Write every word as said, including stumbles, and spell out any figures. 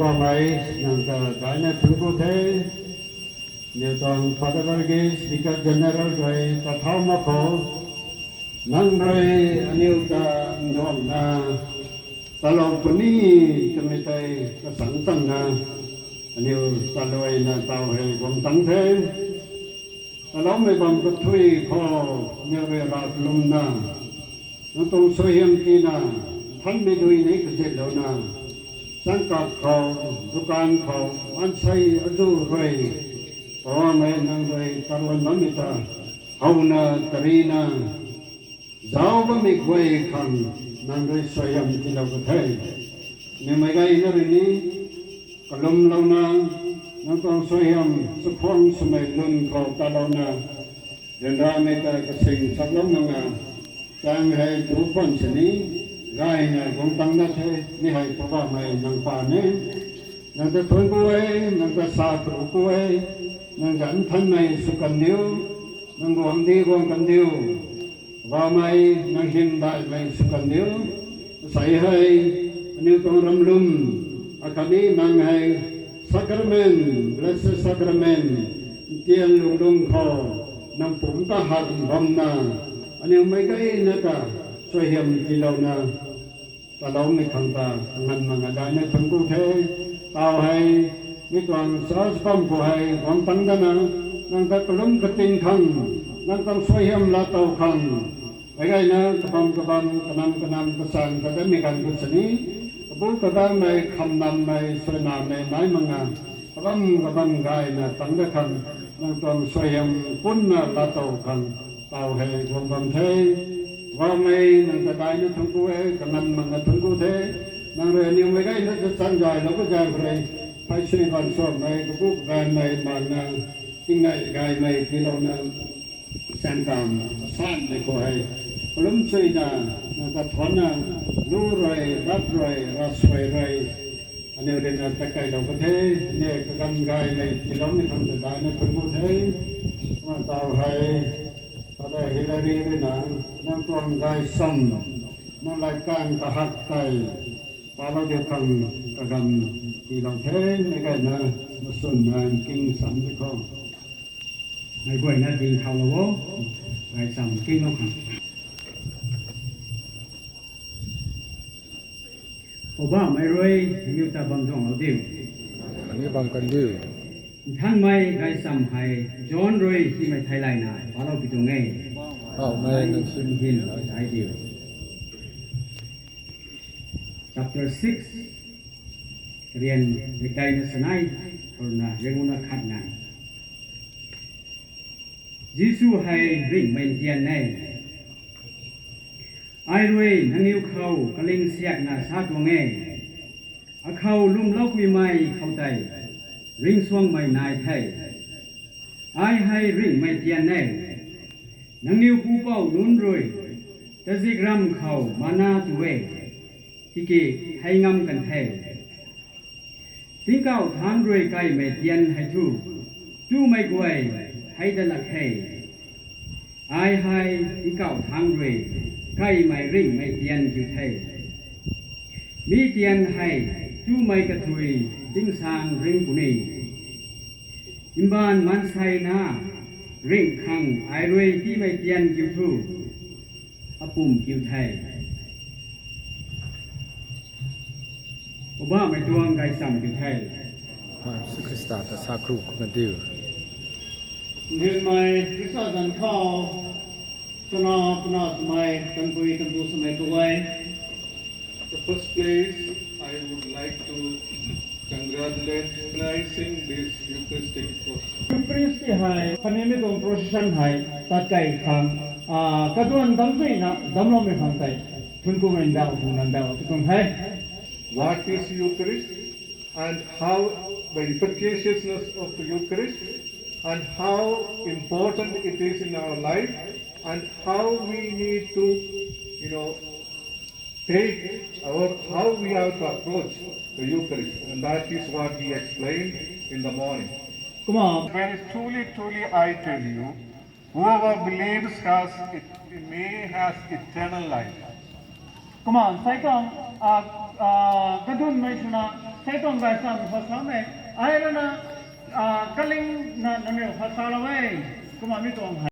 Pamei nang ta daina thunku the. Aniu tuang Father Varghese, Vicar General rui ta thau mak khou, nang rui aniu ta nduangna talou puni kamei tei kasang tangna aniu taluaina tau hei guang tang the. Taloumei bam kathui khou aniu rui ra kalumna, nang tuang suaihiam tina, nthanmei dui ni kazitlouna, changkak khou, dukan khou, maansei azu rui, Poubauhmei nang rui taruan bammei ta, howna tarina, zauc bammei guay khang nang rui suaihiam tiilou ka the. Nimei gayna rui ni, kalumlouna, nang tuang suaihiam, chakhwang swmei lun khou talouna, ryanramei ta kasing saklou nanga, chang hei tu pan sini, gayna guang tang na the, mi hei Poubauhmei nang pa ni. Nang ta thunku e, nang ta sa karu ku e, nang zanc nthanmei sw kan diu, nang guang di guang kan diu. Poubauhmei nang hymdaihmei sw kan diu. Asei hei, aniu tuang ramlum, akhatni nang hei, sacrament, blessed sacrament, ntian lungdung khou, nang pumc ta hat bamna, aniu meic gayna ta, suaihiam tiilouna, taloumei khang ta, nganv mak nga daina thunku the, tau hei, mi tuang church bam khou hei, guang tang dana, nang ta kalum kating khang, nang tuang suaihiam laa tow khang, meic gayna kabam kabam, kanam kanam, kasang kadanmei ganv khou sini, kabu kadammei, khamnammei, suainamei nai mak nga, kabam kabam gayna tang da khang, nang tuang suaihiam kunna laa tow khang, tau hei guang bam the. Poubauhmei nang ta daina thunku e, kanganv mak nga thunku the. Nang rui aniu meic gayna ta chanzaylou kazaeng khou rui, pheysui baanv suammei, kabu kaganmei, maanna, tingnei gaymei tiilouna, saengkam, asanmei khou hei, kalum suina, nang ta thuanna, lu rui, lat rui, ravsuai rui, aniu ruina ta kailou ka the, ne kaganv gaymei tiiloumei khang ta daina thunku the. Kumna tau hei, Father Hilary ruina, nang tuang gaysam, nang laikang kahak tei, palou diu khang kaganv tiilou the, meic gayna, maswnna nking sam di khou. Meic guayna ding thaulou o, gaysam kinglou khang. Poubauhmei rui, aniu ta bam duanglou diu. Aniu bam kan diu. Nthanmei gaysam hei, John rui hymei theilayna, palou pi tuang e. Poubauhmei nang hym, hym, dai diu. Chapter six, rian rikaina sanei, khou rui na rianguhna khatna. Jisu hei ringhmei ntian e. Ai rui nangniw khou kaling siakna sa tuang e, akhou lwmlou kuimei khou tei ringcsuangmei nai the. Ai hei ringhmei tian e. Nangniw pupouc nunc rui tazikramv khou mana tu e, tiki hei ngam kan the. Tingkauh thangc rui kaimei tian hei thu, tumei guay hei dat lak khe. Ai hei tingkauh thangc rui kaimei ringhmei tian kiu the. Mi tian hei tumei kathui tingsaeng ring puni. Mbaanv maanseina ringh khang ai rui tiimei tian kiu thu, apumc kiu the. Poubauhmei tuang gaysam kiu the. Jisu Khrista ta sa kru kumna diu. Nzianmei Khrista zanc khou, kana kana swmei, kanpui kanpu swmei kaguay. The first place, I would like to congratulate organizing this Eucharistic procession. Eucharist hei khatnimei tuang procession hei tat kei khang, kaduan damcsuina damcloumei khang tei, thunku rui ndauh, huna ndauh tw tuang the. What is Eucharist and how the efficaciousness of the Eucharist and how important it is in our life and how we need to, you know, take our, how we have to approach the Eucharist, and that is what he explained in the morning. Kumna, very truly, truly, I tell you, whoever believes has, it, may has eternal life. Kumna, saikhang, a, a, kadunmei swna, Sei tuang gaychamv khou samei, ai rui na, a, kalingna nangniw khou salou e, kumna mi tuang hei.